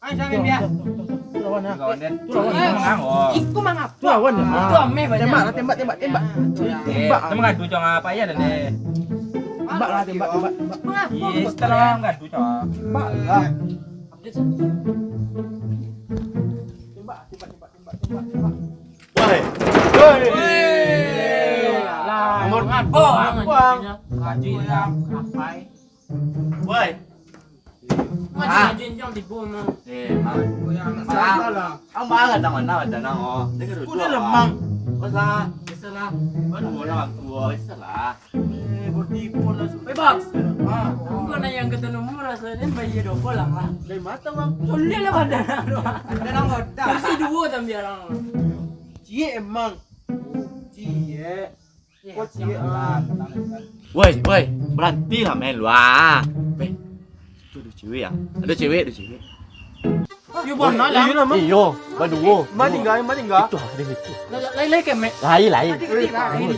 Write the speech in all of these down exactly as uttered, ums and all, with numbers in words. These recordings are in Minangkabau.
Ai, siapa yang biar? Tu lawan, ah. Kawan dia. Tu lawan. Eh, Mang, oh. Iku mangapa? Tu lawan, ah. Itu ameh banyak. Tembak lah, tembak, tembak, tembak. Eh, tembak. Tembak adu cong apa ya, Dek? Tembak lah, tembak, tembak, tembak. Mangapa? Iya, setelah ngadu cong. Tembak lah. Tembak, tembak, tembak, tembak, tembak, tembak. Woi. Woi. Woi. Alah, nomor ngapa? Ngapa? Ngapa? Woi. Ngaji-ngaji tibo mah. Eh, Mang. Salah. Ang marah dah mana, dah nang, oh. Dengar dulu, Mang. Biasalah. Biasalah. Baru orang tua, biasalah. Eh, bertipu lah, sumpah. Eh, Bang. Ah. Kau nak yang ketemu murah, saya bayar dua pulang lah. Dari mata, Bang? Sulit lah badan. Ada nang hotel. Kursi dua tambah orang. Ciek emang. Ciek. Kau ciek, ah. Woi, woi, barantilah main lu, ah. Weh, itu ada cewek, ah. Ada cewek, ada cewek. Yo, bana lah. Iyo, baduo. Ma tingga, ma tingga. Itu, ah, di situ. Lain, lain kemek. Lain, lain. Adik, adik, lain.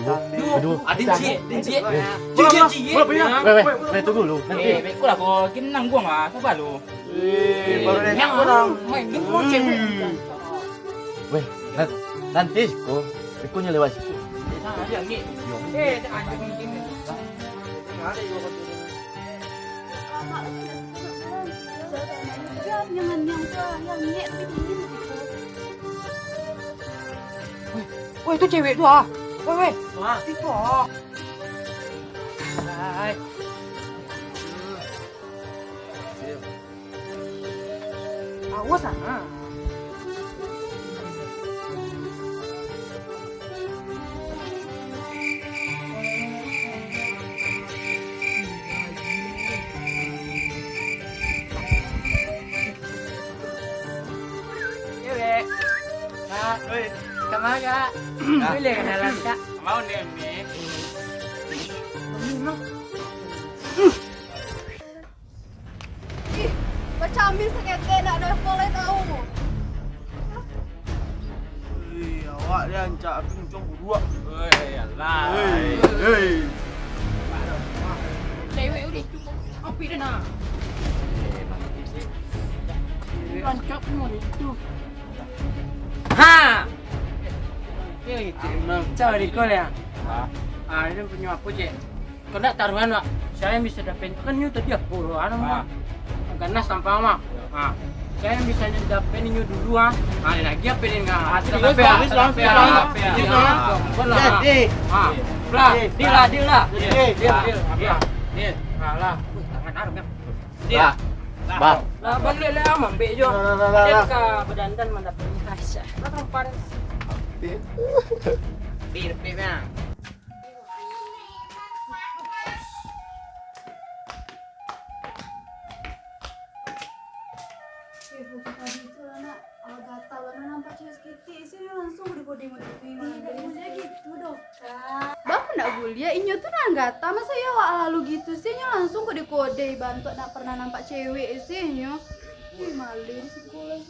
Baduo. Adik ciek, adik ciek. Ciek, ciek, ciek. Weh, weh, weh, tunggu lu. Nanti. Eh, beko lah kau. Kini nangguang lah. Sabar lu. Eh, baru yang kurang. Main game kau cewek. Weh, nan-, nanti siko, ikonyo lewat siko. Nah, dia ni. Eh, tak ada mungkin. Ada juga kau turun. Jangan yang tu, yang nyek tapi dingin gitu. Weh, weh, tu cewek tu ah. Weh, weh. Wah. Itu ah. Hai. Awas ah. Cewek. Kak. Oi. Kak, ma, Kak? Boleh kenalan, Kak? Mau nih, Mi. Ih, macam Amin saketek nak level lai tahu. Hei, awak ni rancak tapi muncung buruak. Hei, alah. Hei, hei. Cewek udah itu. Api dah nak. Rancak pun itu. Ha! Cewek itu emang. Cewek di kau ya? Ah, ini punya apa, Cek? Kau nak taruhan, Mak? Saya bisa dapet kan nyu tadi apa, anu, Mak? Ganas tampang, Mak. Ah. Saya bisa dapet nyu dulu, ah. Ah, lagi apa ni, Kak? Ah, sudah habis, habis, habis, habis, habis, habis. Ah, belah. Eh, eh. Ah, belah. Eh, deal lah, deal lah. Eh, eh. Deal, deal, deal. Deal. Ah, lah. Wih, tangan harum, ya. Deal. Bah. Bah. Lah, balik lah, mambek jo. Lah, lah, lah, lah, lah. Dia ka berdandan mandapati Aisyah. Lah, tampar. Deal. Deal, deal, Bang. Eh, pagi-pagi tu lah, Nak. Awak gatal bana nampak cewek saketek. Sia nyo langsung ka dikodeng wakatu tu, Iman. Indak buliah gitu doh, Kak. Baa kok ndak buliah? Inyo tu nan gatal. Masa iyo awak lalu gitu, sia nyo langsung ka dikodeng. Bantuak ndak pernah nampak cewek, sia nyo. Ih, malu di sikolah.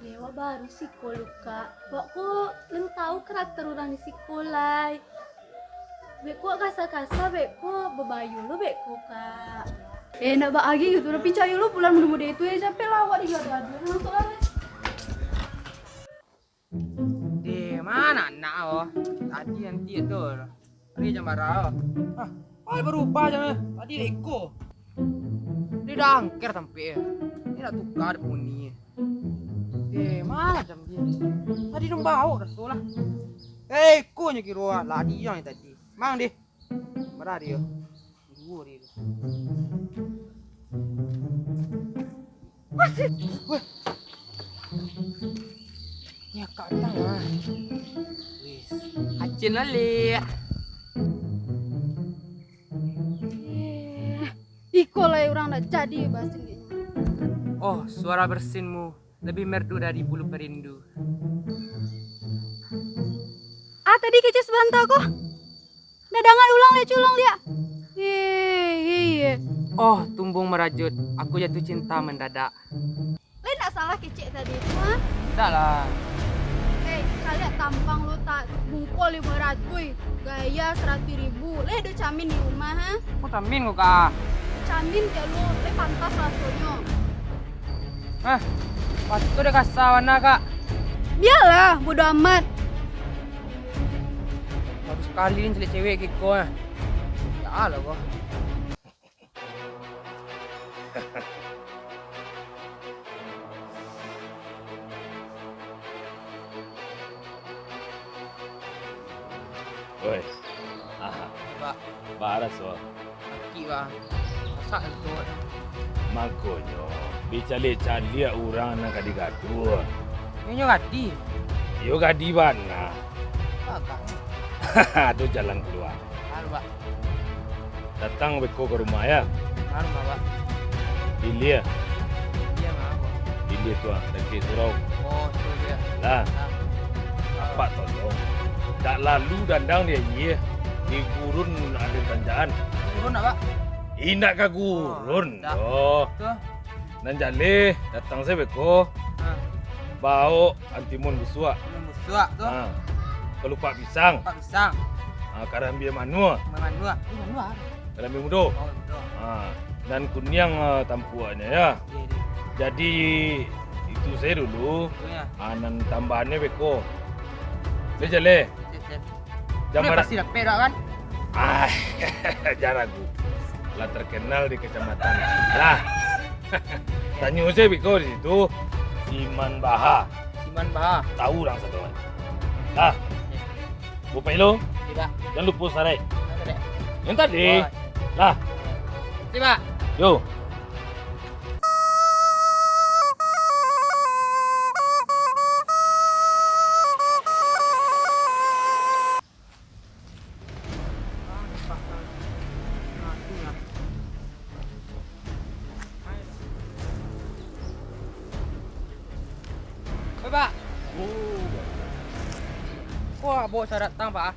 Lewat baru siko lu, Kak. Wak ko lun tahu karakter urang di siko lai. Beko kasa-kasa, beko babayo lo beko, Kak. Eh, nak baa agi gitu, tapi cayo lo pulang mudo-mudo itu, eh, capek lah awak digaduah-gaduah. Masuk lah, weh. Deh, mana anak, oh? Tadi nanti tu. Hari jam bara, oh. Ah, oh, berubah jam, eh. Tadi iko. Dia dah angker tampek, eh. Dia nak tukar penghuni, eh. Eh, malah jam dia. Tadi dong bawa dah sekolah. Eh, ikonyo kiro ah, lah diang tadi. Mang deh. Marah dia. Dua dia tu. Masih. Weh. Ni akak datang ah. Wis. Acin lalik. Eh, iko lai urang dah jadi basin kayaknya. Oh, suara bersinmu lebih merdu dari bulu perindu. Ah, tadi kecek sabanta ko. Ndak dangan ulang liak, culang liak. Hei, hei, hei. Oh, tumbung merajut, aku jatuh cinta mendadak. Lai ndak salah kecek tadi tu, ha? Ndak lah. Hei, kaliak tampang lo tak bungko limo ratuih, gaya saratuih ribu. Lai ado camin di rumah, ha? Kok camin kok, Kak? Camin kek lo, lai pantas rasonyo. Hah? Patut dek kasa bana, Kak. Bialah, bodo amat. Baru sakali ni caliak cewek kiko, eh. Ya Allah, ko. Woi. Aha. Pak. Baras, wah. Sakik, Pak. Masak tu. Makonyo, dicaliak-caliak urang nan ka digaduah. Inyo gadi. Iyo gadi bana. Agak. Tu jalan kalua. Anu, Pak. Datang beko ka rumah, ya. Ka rumah, Pak. Di ilia. Ilia ma, Pak? Di ilia tu, ah, dakek surau. Oh, tu dia. Lah. Nah. Apak tolong. Dak lalu dandang di aia. Di gurun ado tanjakan. Gurun apo, Pak? Indak ka gurun doh. Oh, dah. Tu. Nan jaleh, datang se beko. Ha. Baok antimun busuak. Antimun busuak tu. Ha. Kalupak pisang. Kalupak pisang. Ha, karambia manuak. Karambia manuak. Ih, manuak. Karambia mudo. Oh, mudo. Ha. Nan kuniang, ha, tampuaknyo, ya. Iya, iya. Jadi, itu sajo dulu. Itu, ya. Ha, nan tambahannyo beko. Dah jaleh. Sip, sip. Jan bara- pasti dapek dak kan? Ah, jan ragu. Lah terkenal di kecamatan. Lah. Tanyo se beko di situ. Siman Baha. Siman Baha. Tahu urang sado. Lah. Bupai lo. Tidak. Jan lupo sarek. Sarek. Nan tadi. Wah. Lah. Sip, Pak. Yo. Oi, Pak. Ko bos datang, Pak.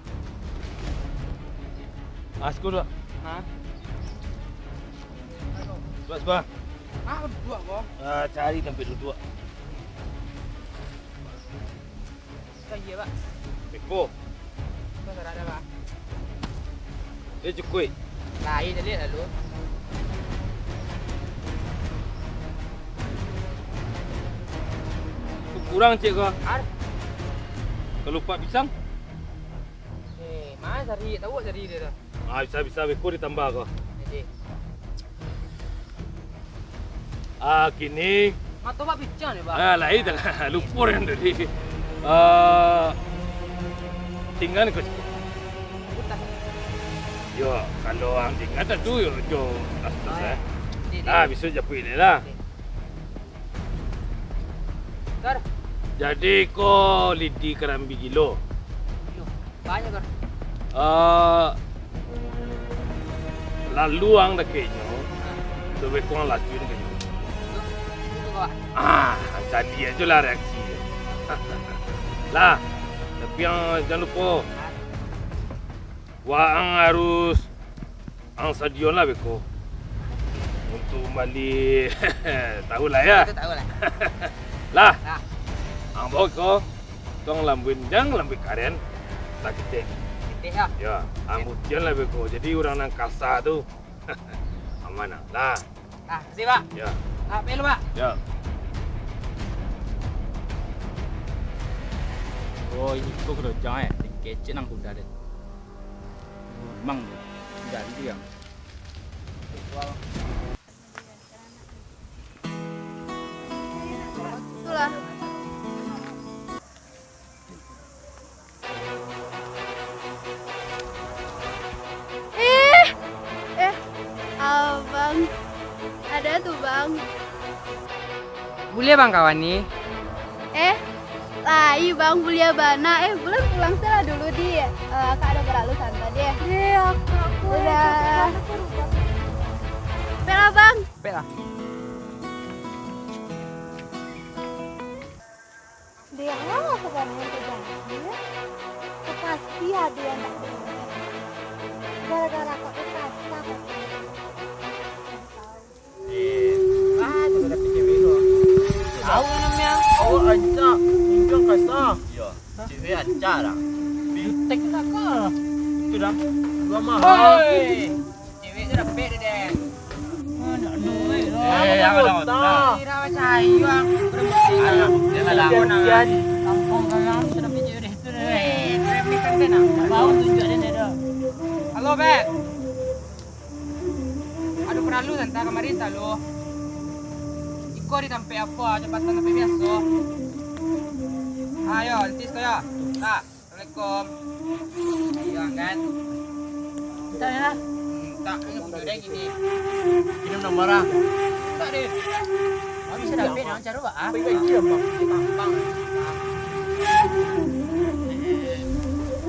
Ah, siko duduak. Hah? Duduak siko. Ah, duduak ko. Ah, cari tampek duduak. Kan iyo, Pak. Beko. Ko sudah ado, Pak. Iyo cukuik. Lain tadi lalu. Tu kurang ciek ko. Ar. Kalupak pisang. Eh, ma cari, tahu cari dia tu. Ah, bisa-bisa beko ditambah ko. Jadi. Ah, kini. Mato Pak pincang ni, Pak. Ah, lain dah. Lupo yang tadi. Ah, tingga ko. Utang. Yo, kalau ang tingga tu yo, yo, atas, atas, eh. Jadi, ah, bisa japuik ni lah. Jadi. Kar. Jadi ko lidi karambia gilo. Gilo. Banyak, Kar. Eh, lalu ang dakeknyo, lebih kurang lacuin ka nyo. Itu, itu, Kak. Ah, jadi aja lah reaksi. Lah, tapi ang jan lupo. Waang harus ang sadioan lah beko. Untuak mambali, tahu lah ya. Itu tahu lah. Lah. Nah. Ang bao ko, tong lambuin jang lambuin karen. Sakitik. Sakitik ya. Ya, ang buktian lah beko. Jadi urang nan kasa tu aman lah. Lah. Nah, makasih, Pak. Ya. Nah, pai lu, Pak. Ya. Oh, iko karajo, eh. Kecek nang kuda deh. Mang, ganti yang. Itulah. Eh, eh, abang. Ada tuh, Bang. Buliah, Bang, kawan ni. Eh, lai, Bang, buliah bana. Eh, bulan pulang salah dulu, di. Eh, akak ada baralu santai, deh. Deh, akak, aku. Dadah. Pek lah, Bang. Pek lah. Dek, sabananyo tajadi, pasti ado yang tak beres. Gara-gara kau tu kasar kau tu. Eh, ah, tu dah dapek cewek tu. Tahu namanya? Awak rancak, minta kasar. Iya, cewek rancak lah. Jutek tu takah. Itu dah. Gua mahal. Hoi! Cewek tu dapek deh, deh. Anak ni Eh, jangan, jangan. Kira macam ayo, ah. Ayo, dia tak lawan, ah. Kampung kalang sudah pijak deh tu deh. Eh, remeh kan dia nak. Bau tunjuk dia dah. Halo, Bek. Ado paralu santa kamari santa lo. Iko di tampek apo, jabatan tampek biaso. Ayo, nanti siko yo. Nah. Assalamualaikum. Iyo, angkat. Mintak lah. Mintak, ini bujo deh gini. Minum nomor lah. Mintak deh. Bisa dapet, jangan cari, Pak, ah. Apa yang gaji, Bang? Gampang.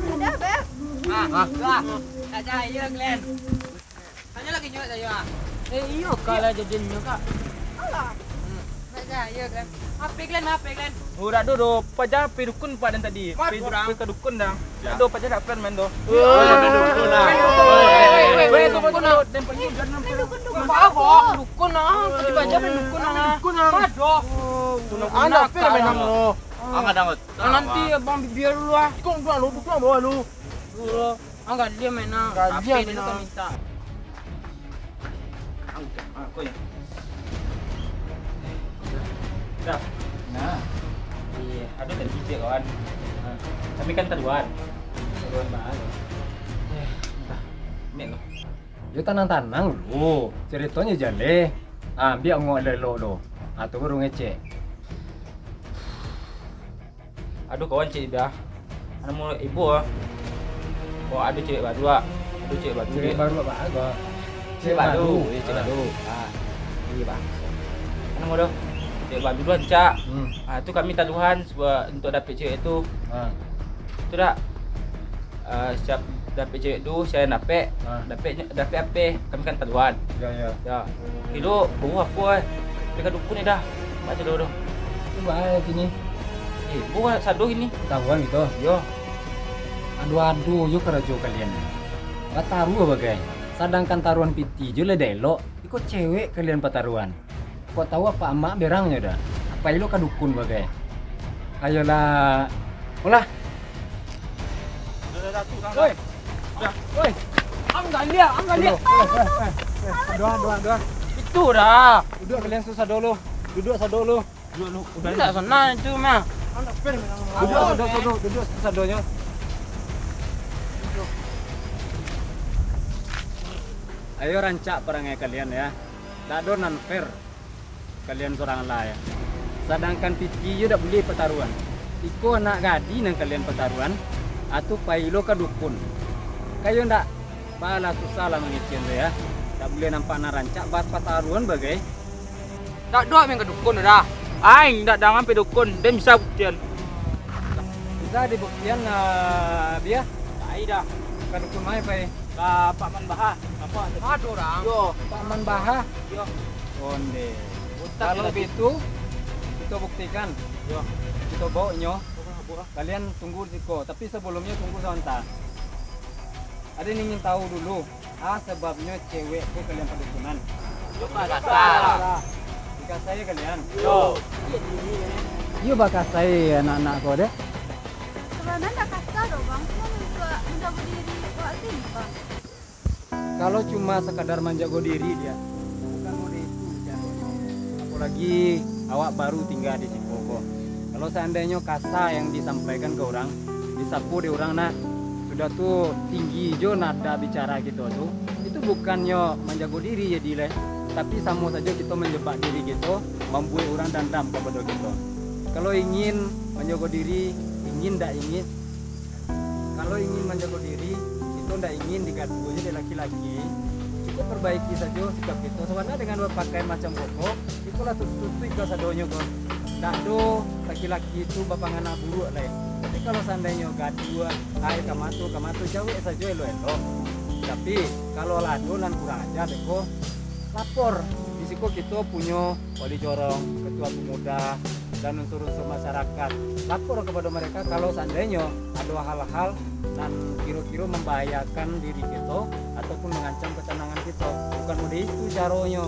Ada, Beb? Ah, ah. Lah. Tak cahaya, Glenn. Tanyo lagi nyo, tanyo, ah. Eh, iyo, kalah jadi nyo, Kak. Alah. Hmm. Tak cahaya, Glenn. H P Glenn, H P Glenn. Oh, dak do, do. Paja P dukun, Pak, dan tadi. Mat P, orang. P ka dukun, dang. Ya. Dak do, paja dak plan main do. Oh, dak do dukun lah. Weh, weh, weh, weh, weh, dukun lah. Dan paja jangan plan. Dukun, dukun. Apa, apa? Dukun lah. Paja, paja main dukun lah. Dukun lah. Aduh. Oh, dukun lah. Anak fair main lo. Angkat, angkat. Ah, nanti abang biar dulu ah. Kau duduk lu, duduk lu, bawah lu. Dulu. Angkat dia main ah. Angkat dia main ah. Minta. Dah. Nah. Iya, ada tadi cek kawan. Nah, kami kan taduan. Taduan mana? Eh, entah. Nek lo. Yo tanang-tanang lu, caritonyo jaleh. Ah, ambiak ongok elok-elok lu. Ah, tu baru ngecek. Aduh, kawan cek dah. Namo ibu ah. Oh, ada cewek baru ah. Ada cewek baru. Cewek baru apa agak? Cewek baru, ya, cewek baru. Ah. Iya, Bang. Namo doh? Cewek baru tu rancak. Hmm. Ah, tu kami taduhan sebab untuk dapek cewek tu. Ah. Tu dak? Ah, siap dapek cewek tu, siap dapek, ah, dapek, dapek apa? Kami kan taduan. Ya, ya. Ya. Kilo, bau apa eh? Dekat dukun ni dah. Baca dulu. Cuba eh kini. Eh, bau sado ini. Taduan gitu. Yo. Aduh-aduh, yo karajo kalian. Bataruah bagai. Sadangkan taruan piti jo lah dak elok, iko cewek kalian pataruan. Kok tahu apa amak berangnyo dah? Apa ilo ka dukun bagai? Ayolah. Olah. Woi. Woi. Anggalia, anggalia. Doa, doa, doa. Itu dah. Duduk kalian sasado lu. Duduk sado lu. Duduk lu. Udah tak senang itu mah. Duduk sado, sado, duduk sadonyo. Ayo rancak parangai kalian ya. Dak ado nan fair. Kalian surang lah ya. Sadangkan piti yo dak buliah pataruan. Iko anak gadih nan kalian pataruan, atu pai lo ka dukun. Kayo ndak? Balah susah lah mangecek tu ya. Dak buliah nampak nan rancak, ba pataruan bagai. Dak doh main ka dukun dah. Aing dak dangan pe dukun, den bisa buktian. Bisa dibuktian, ah, Bia? Pai dah. Ka dukun main pai. Ka Pak Man Baha. Apa? Ado urang. Yo. Pak Man Baha? Yo. Onde. Kalau begitu, kita buktikan. Yo. Kita bawa nyo. Kalian tunggu di siko, tapi sebelumnya tunggu sebentar. Ada yang ingin tahu dulu, ah, sebabnya cewek tu kalian padukunan? Yo, bakasai. Dikasai kalian? Yo. Iyo bakasai anak-anak ko deh. Sebenarnya ndak kasar doh, Bang. Cuma untuk menjaga diri awak sendiri, Bang. Kalau cuma sekadar manjago diri dia, bukan model itu caronyo. Apolagi awak baru tinggal di siko ko. Kalau seandainyo kasa yang disampaikan ke urang, disapo dek urang, nah, sudah tu tinggi jo nada bicara kito tu, itu bukannyo manjago diri jadi lai, tapi samo sajo kito manjebak diri kito, mambuek urang dandam kapado kito. Kalau ingin manjago diri, ingin ndak ingin, Kalau ingin manjago diri, kito ndak ingin digaduahi dek laki-laki, cukup perbaiki sajo sikap kito. Sabana dengan bapakaian macam koko, ikolah tutupi kasadonyo ko. Ndak ado laki-laki tu bapangana buruak lai. Tapi kalau seandainyo gaduah, ai ka mato, ka mato, jawek sajo elok-elok. Tapi kalau lah ado nan kurang aja dek ko, lapor. Di siko kito punyo wali jorong, ketua pemuda, dan unsur-unsur masyarakat. Lapor kepada mereka kalau seandainya ada hal-hal nan kira-kira membahayakan diri kita ataupun mengancam ketenangan kita. Bukan model itu caranya.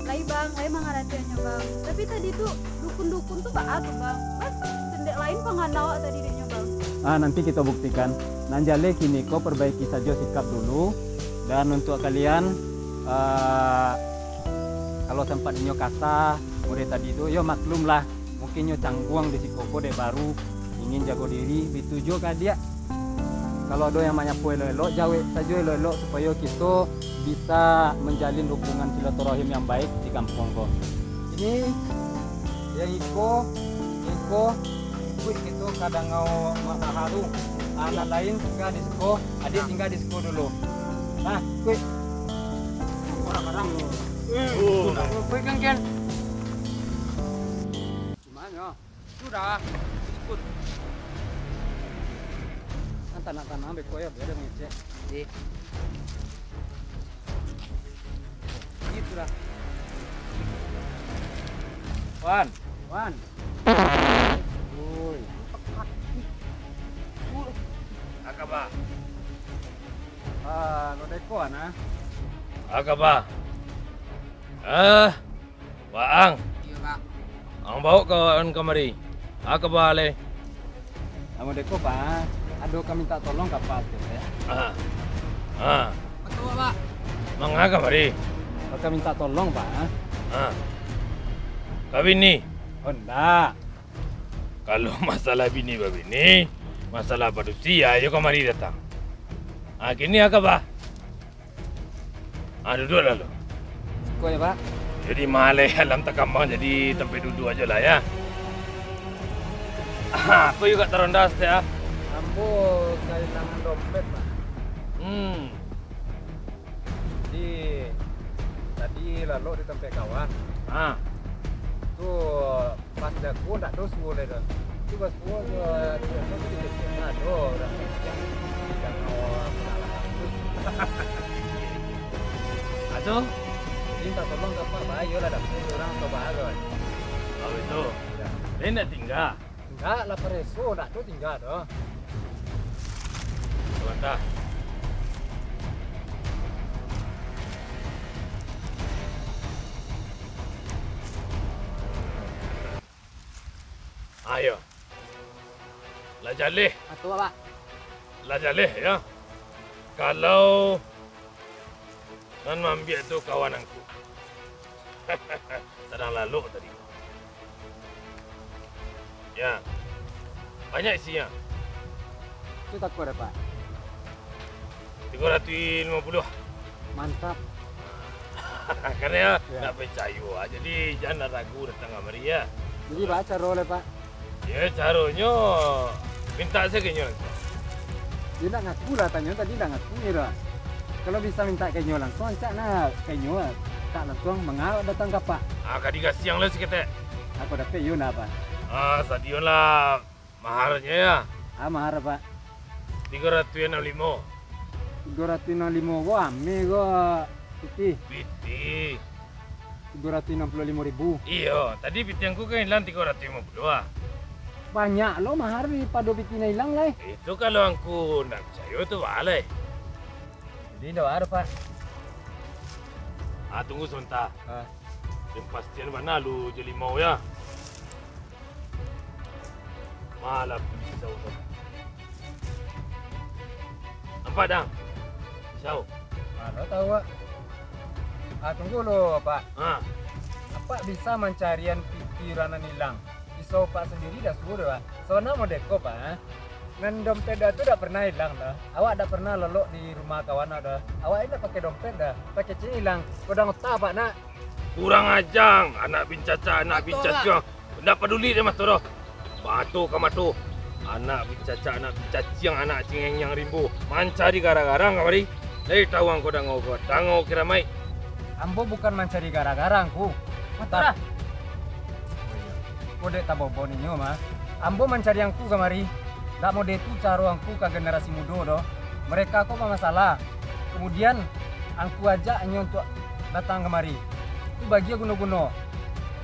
Lai, Bang, lai mangaratiannya, Bang. Tapi tadi tu dukun-dukun tu baa tu, Bang? Kan sendek lain panganau tadi deknya, Bang. Ah, nanti kita buktikan. Nan jaleh kini ko perbaiki saja sikap dulu. Dan untuk kalian, eh, Kalau sempat inyo kasa, model tadi tu, yo maklum lah. Mungkin inyo cangguang di siko ko dek baru, ingin jago diri, bitu juo ka adiak. Kalau ado yang manyapo elok-elok, jawek sajo elok-elok supayo kito bisa manjalin hubungan silaturahim yang baik di kampuang ko. Ini, yang iko, yang iko, ikuik kito ka dangau Mak Saha tu. Ah, nan lain tingga di siko, adiak tingga di siko dulu. Nah, ikuik. Barang-barang tu. Oh, ikuik kan, Ken? Gimana? Sudah, ikut. Kan tanah-tanah beko ya, biar dia mengecek. Iya. Gitu dah. Wan, Wan. Woi. Aka ba. Ah, lo deko ana. Aka ba. Ah, Waang. Iyo, Pak. Ang baok kawan kamari. Aka ba lai. Amo deko, Pak. Ado ka minta tolong ka Pak, ya? Ah. Ah. Batua, Pak. Manga kamari? Ka minta tolong, Pak. Ah. Kawin ni? Oh, ndak. Kalau masalah bini babini, masalah padusi, ya, iyo kamari datang. Ah, kini aka ba? Ah, duduaklah lu. Siko ya, Pak. Jadi maleh alam takambang jadi tampek duduak ajo lah, ya. Ah, aku juga taronda saketek, ah. Ambo kahilangan dompet, Pak. Hmm. Jadi, tadi lalok di tampek kawan. Ah. Tu Pas jago ndak ado suo lai doh. Itu basuo jo, ado urang yang jangan. Ado? Minta tolong ka Pak, bayo lah dapek urang atau bahago. Oh, itu. Ya. Lai ndak tingga? Ndak lah, pareso ndak ado tingga doh. Sabanta. Ayo. Lah jaleh. Batua, Pak. Lah jaleh, yo. Kalau nan maambiak tu kawan angku. Sadang lalok tadi. Ya. Banyak isinyo. Tu takua dapek. Tigo ratuih limo puluah. Mantap. Karano yo, ya, ndak picayo, ah. Jadi, jan ragu datang kamari, ya. Jadi, baa caro lai, Pak? Ya, caronyo, minta sajo ka inyo langsuang. Inyo ndak ngaku lah, tanyo tadi ndak ngaku inyo doh. Kalau bisa minta ka inyo langsuang, rancak nah ka inyo, tak langsuang, manga awak datang ka Pak. Ah, ka digasiang lah saketek. Apo dapek iyo nah, Pak? Ah, stadion lah. Maharnyo, ya? Ah, mahar, Pak. Tigo ratuih anam limo. Tigo ratuih anam limo ko ame ko, pitih. Pitih. Tigo ratuih anam puluah limo ribu. Iyo, tadi pitih angku kan ilang tigo ratuih limo puluah, ah. Banyak lo mahar daripado pitih nan ilang lai. Itu kalau angku ndak picayo tu, baa lai. Jadi, indak baa, Pak. Ah, tunggu sabanta. Ah. Yang pastian bana lu jo limau, ya. Malah pisau tu. Nampak, Dang? Pisau. Mano tahu, Pak. Ah, tunggu lu, Pak. Ha. Apak bisa mancarian pitih urang nan ilang. Pisau Apak sandiri dah suruh doh, Pak. Sabana model ko, Pak, ha? Nan dompet dah tu dak pernah ilang doh. Awak dak pernah lolok di rumah kawan awak doh. Awak indak pakai dompet doh. Pakai cek ilang. Kodang otak Apak nak. Kurang ajang, anak bincacak, anak bincacak. Ndak paduli dek mato doh. Mato ka mato. Anak bincacak, anak bincaciang, anak cingenyang rimbo. Mancari gara-gara kamari. Lai tahu angku dango ko, dango kiramaik. Ambo bukan mancari gara-gara angku. Mato dah. Ko dek tabobo ninyo mah. Ambo mancari angku kamari. Dak model tu caro angku ka generasi mudo doh. Mereka ko bamasalah. Kemudian, angku ajak inyo untuak datang kamari. Tu bagia guno-guno.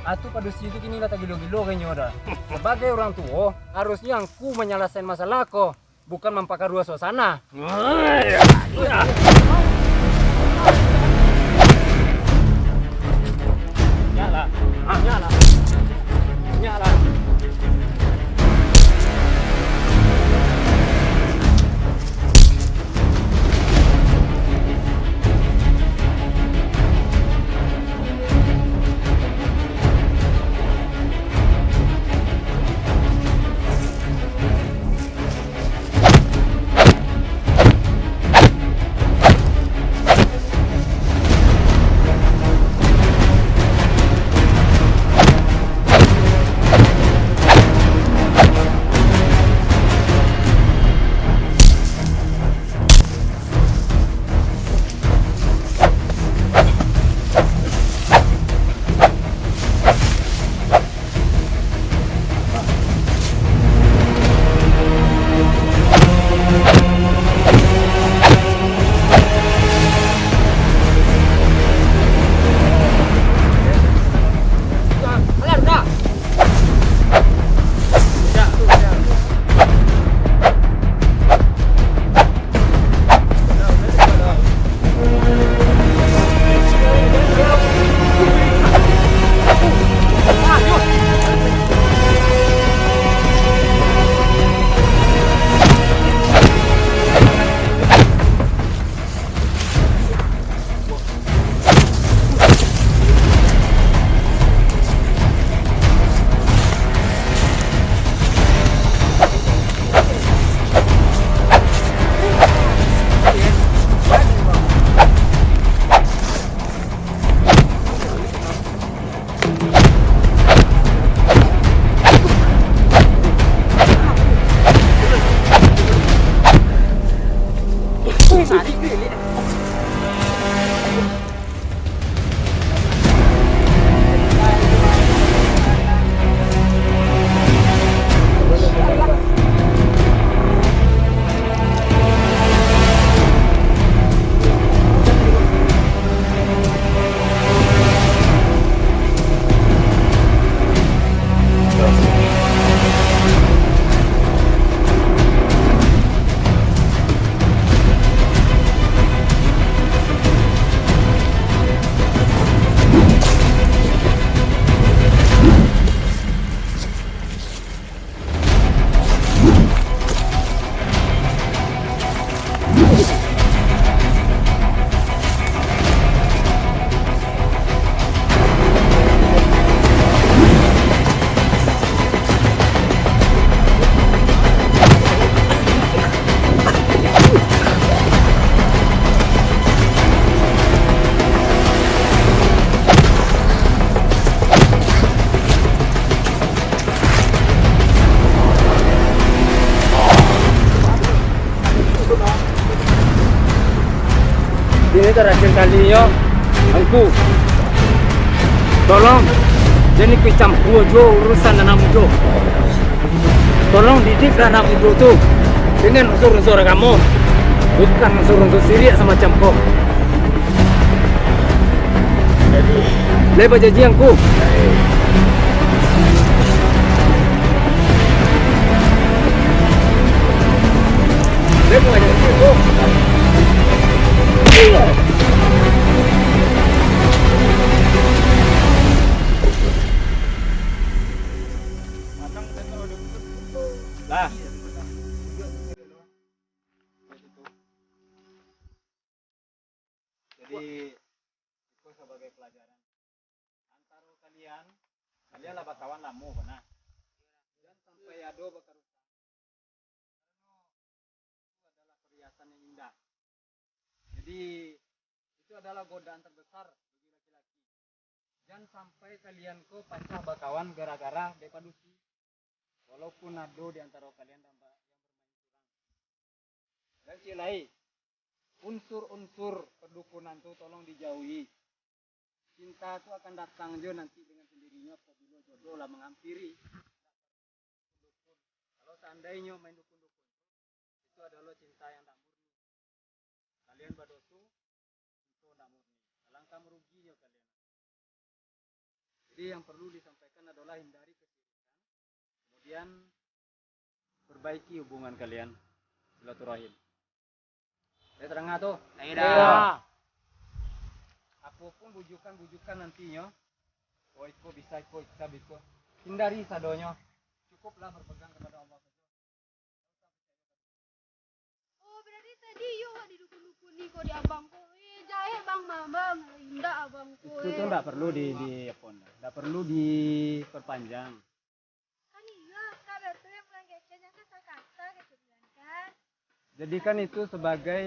Atu padusi tu kini lah tagilo-gilo ka inyo dah. Sabagai urang tuo, harusnyo angku manyalasaian masalah ko, bukan mampakaruah suasana. Nyalah. Nyalah. Nyalah. Terakhir kalinyo, Angku, tolong, jan ikut campua juo urusan anak mudo. Tolong didiklah anak mudo tu dengan unsur-unsur agamo, bukan unsur-unsur siriak samacam ko. Lai bajanji, Angku? Lah. Jadi, iko sabagai palajaran. Antaro kalian, kalian lah bakawan lamo ko nah. Jan sampai ado bakarusan. Karano itu adalah perhiasan yang indah. Jadi, itu adalah godaan terbesar bagi laki-laki. Jan sampai kalian ko pacah bakawan gara-gara dek padusi. Walaupun ado di antaro kalian nan ba-, yang bermain curang. Dan ciek lai, unsur-unsur perdukunan tu tolong dijauhi. Cinta tu akan datang jo nanti dengan sendirinya apabila jodoh lah menghampiri. Kalau seandainyo main dukun-dukun tu, itu adalah cinta yang tak murni. Kalian badoso, itu tak murni. Alangkah meruginyo kalian. Jadi, yang perlu disampaikan adalah hindari kesirikan, kemudian perbaiki hubungan kalian, silaturahim. Lai tarang tu? Lai dah. Apo pun bujukan-bujukan nantinyo, oh, iko bisa, iko bisa, iko. Hindari sadonyo. Cukuplah berpegang kepada Allah saja. Oh, berarti tadi iyo awak didukun-dukuni ko dek abang ko. Eh, jahek bang mah, bang. Indak abang ko, itu tu eh. Ndak perlu di, di apa, ndak perlu diperpanjang. Kan iyo, Kak Bertu yang bilang kecil, jangan kata-kata, kecil bilang kan. Jadikan itu sebagai,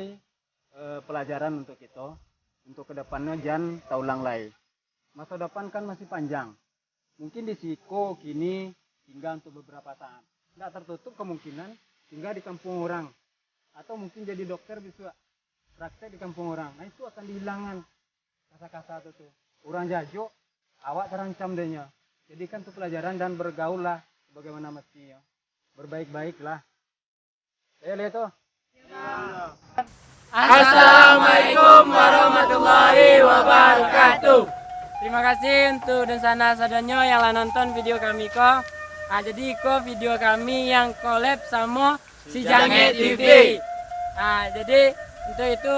eh, pelajaran untuk kita, untuk kedepannya jan taulang lai. Masa depan kan masih panjang. Mungkin di siko kini tinggal untuk beberapa saat. Ndak tertutup kemungkinan tinggal di kampung orang. Atau mungkin jadi dokter bisuak, praktek di kampung orang. Nah, itu akan dihilangan kasa-kasa tu, tu. Urang jajok, awak tarancam denyo. Jadikan tu pelajaran dan bergaullah sebagaimana mestinya. Berbaik-baiklah. Ayo, lihat tu. Assalamualaikum warahmatullahi wabarakatuh. Terima kasih untuk dunsanak sadonyo yang lah nonton video kami ko. Ah, jadi iko video kami yang collab samo Si Jangek T V. Ah, jadi untuk itu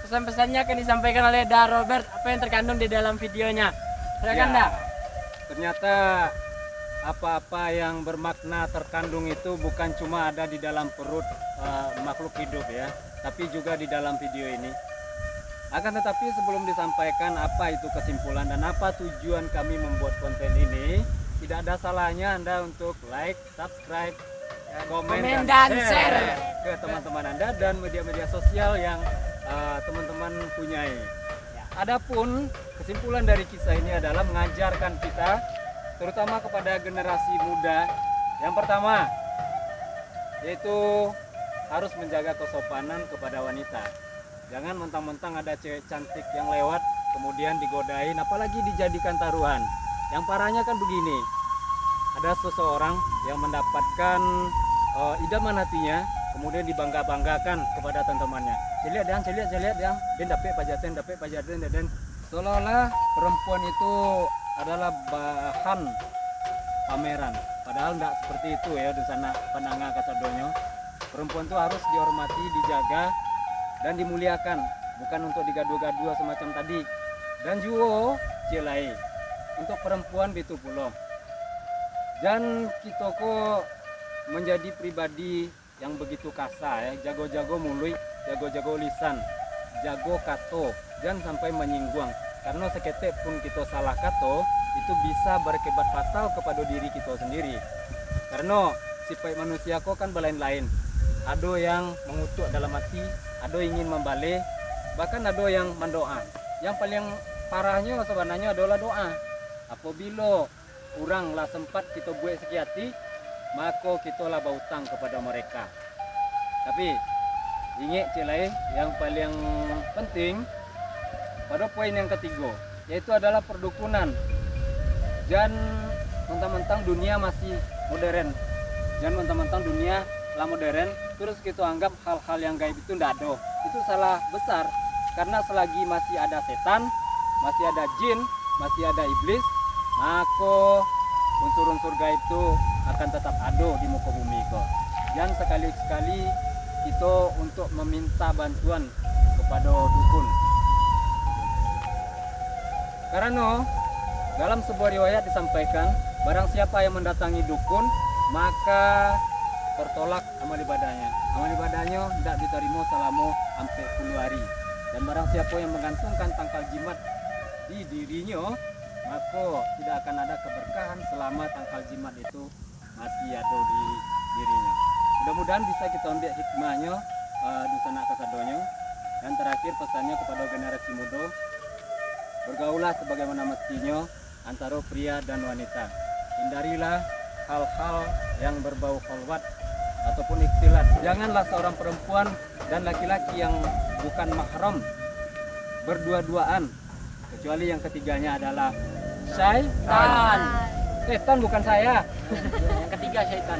pesan-pesannya akan disampaikan oleh Da Robert, apa yang terkandung di dalam videonya. Silakan, Ya. Da. Ternyata apa-apa yang bermakna terkandung itu bukan cuma ada di dalam perut, eh, makhluk hidup ya, tapi juga di dalam video ini. Akan tetapi sebelum disampaikan apa itu kesimpulan dan apa tujuan kami membuat konten ini, tidak ada salahnya Anda untuk like, subscribe, komen, dan share ke teman-teman Anda dan media-media sosial yang, eh, teman-teman punyai. Adapun kesimpulan dari kisah ini adalah mengajarkan kita, terutama kepada generasi muda, yang pertama, yaitu harus menjaga kesopanan kepada wanita. Jangan mentang-mentang ada cewek cantik yang lewat, kemudian digodain, apalagi dijadikan taruhan. Yang parahnya kan begini, ada seseorang yang mendapatkan, eh, idaman hatinya, kemudian dibangga-banggakan kepada teman-temannya. Celiak, Dang, celiak, celiak, Dang. Den dapek pajaten, dapek pajaten, den. Seolah-olah perempuan itu adalah bahan pameran. Padahal ndak seperti itu ya, di sana pandanga kasadonyo. Perempuan tu harus dihormati, dijaga, dan dimuliakan, bukan untuk digaduah-gaduah semacam tadi. Dan juo, ciek lai, untuk perempuan bitu pulo. Jan kito ko menjadi pribadi yang begitu kasa, ya, jago-jago muluik, jago-jago lisan, jago kato, jan sampai manyingguang. Kareno saketek pun kito salah kato, itu bisa barakibat fatal kapado diri kito sandiri. Kareno sipaik manusia ko kan balain-lain. Ado yang mangutuak dalam ati, ado ingin mambaleh, bahkan ado yang mandoa. Yang paliang parahnyo sabananyo adolah doa. Apabilo urang lah sempat kito buek sakik ati, mako kito lah bautang kapado mareka. Tapi, Ingek ciek lai, yang paling penting, pada poin yang ketigo, yaitu adalah perdukunan. Jan mentang-mentang dunia masih modern, jan mentang-mentang dunia lah modern, terus kita anggap hal-hal yang gaib itu ndak ada. Itu salah besar, karena selagi masih ada setan, masih ada jin, masih ada iblis, mako unsur-unsur gaib tu akan tetap ado di muko bumi ko. Jan sakali-sakali kito untuk meminta bantuan kepada dukun. Karano dalam sebuah riwayat disampaikan, barang siapa yang mendatangi dukun, maka tertolak amal ibadahnyo. Amal ibadahnyo ndak ditarimo salamo ampek puluah ari. Dan barang siapa yang menggantungkan tangkal jimat di dirinyo, mako tidak akan ada keberkahan selama tangkal jimat itu masih ado di dirinyo. Mudah-mudahan bisa kita ambil hikmahnyo, eh, dunsanak kasadonyo. Dan terakhir, pesannya kepada generasi muda, bergaullah sebagaimana mestinya antara pria dan wanita. Hindarilah hal-hal yang berbau khalwat ataupun ikhtilat. Janganlah seorang perempuan dan laki-laki yang bukan mahram berdua-duaan, kecuali yang ketiganya adalah syaitan. Setan, bukan saya. Yang ketiga syaitan.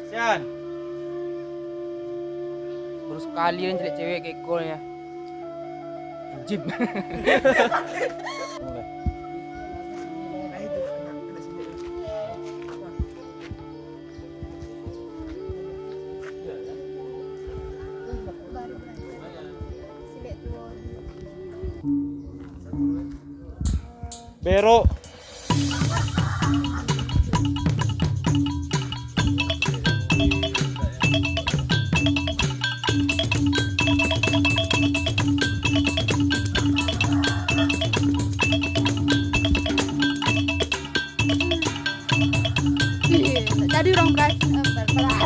Sian. Baru sekali kan cewek-cewek ke ekornya. Jim. Berok. Ih, tak jadi orang berasa, eh, ber-, ber-,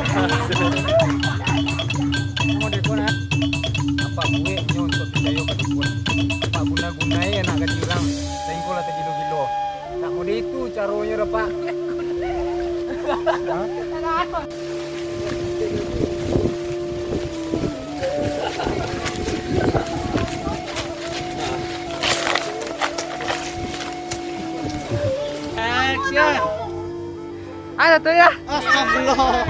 Kamu dukun, eh? Apa bueknyo untuk picayo ka dukun? Apa guna-gunae anak gadih urang, sainggo lah tagilo-gilo? Nak mode itu caronyo dah, Pak. Hah? Action. Ah, satu ya. Astagfirullah.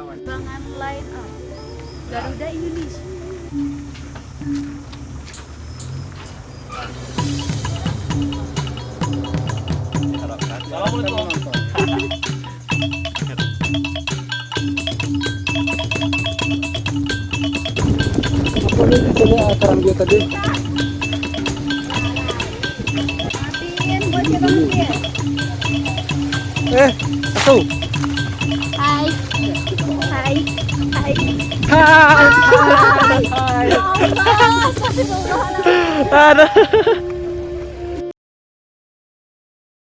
Bangan line up Garuda Indonesia. Assalamualaikum. Apa ni di sini, ah, karambia tadi? Matiin, buat siapa matiin? Eh, satu. Hai. Hai. Hai. Hai. Hai. Ya Allah, astagfirullahaladzim. Aduh.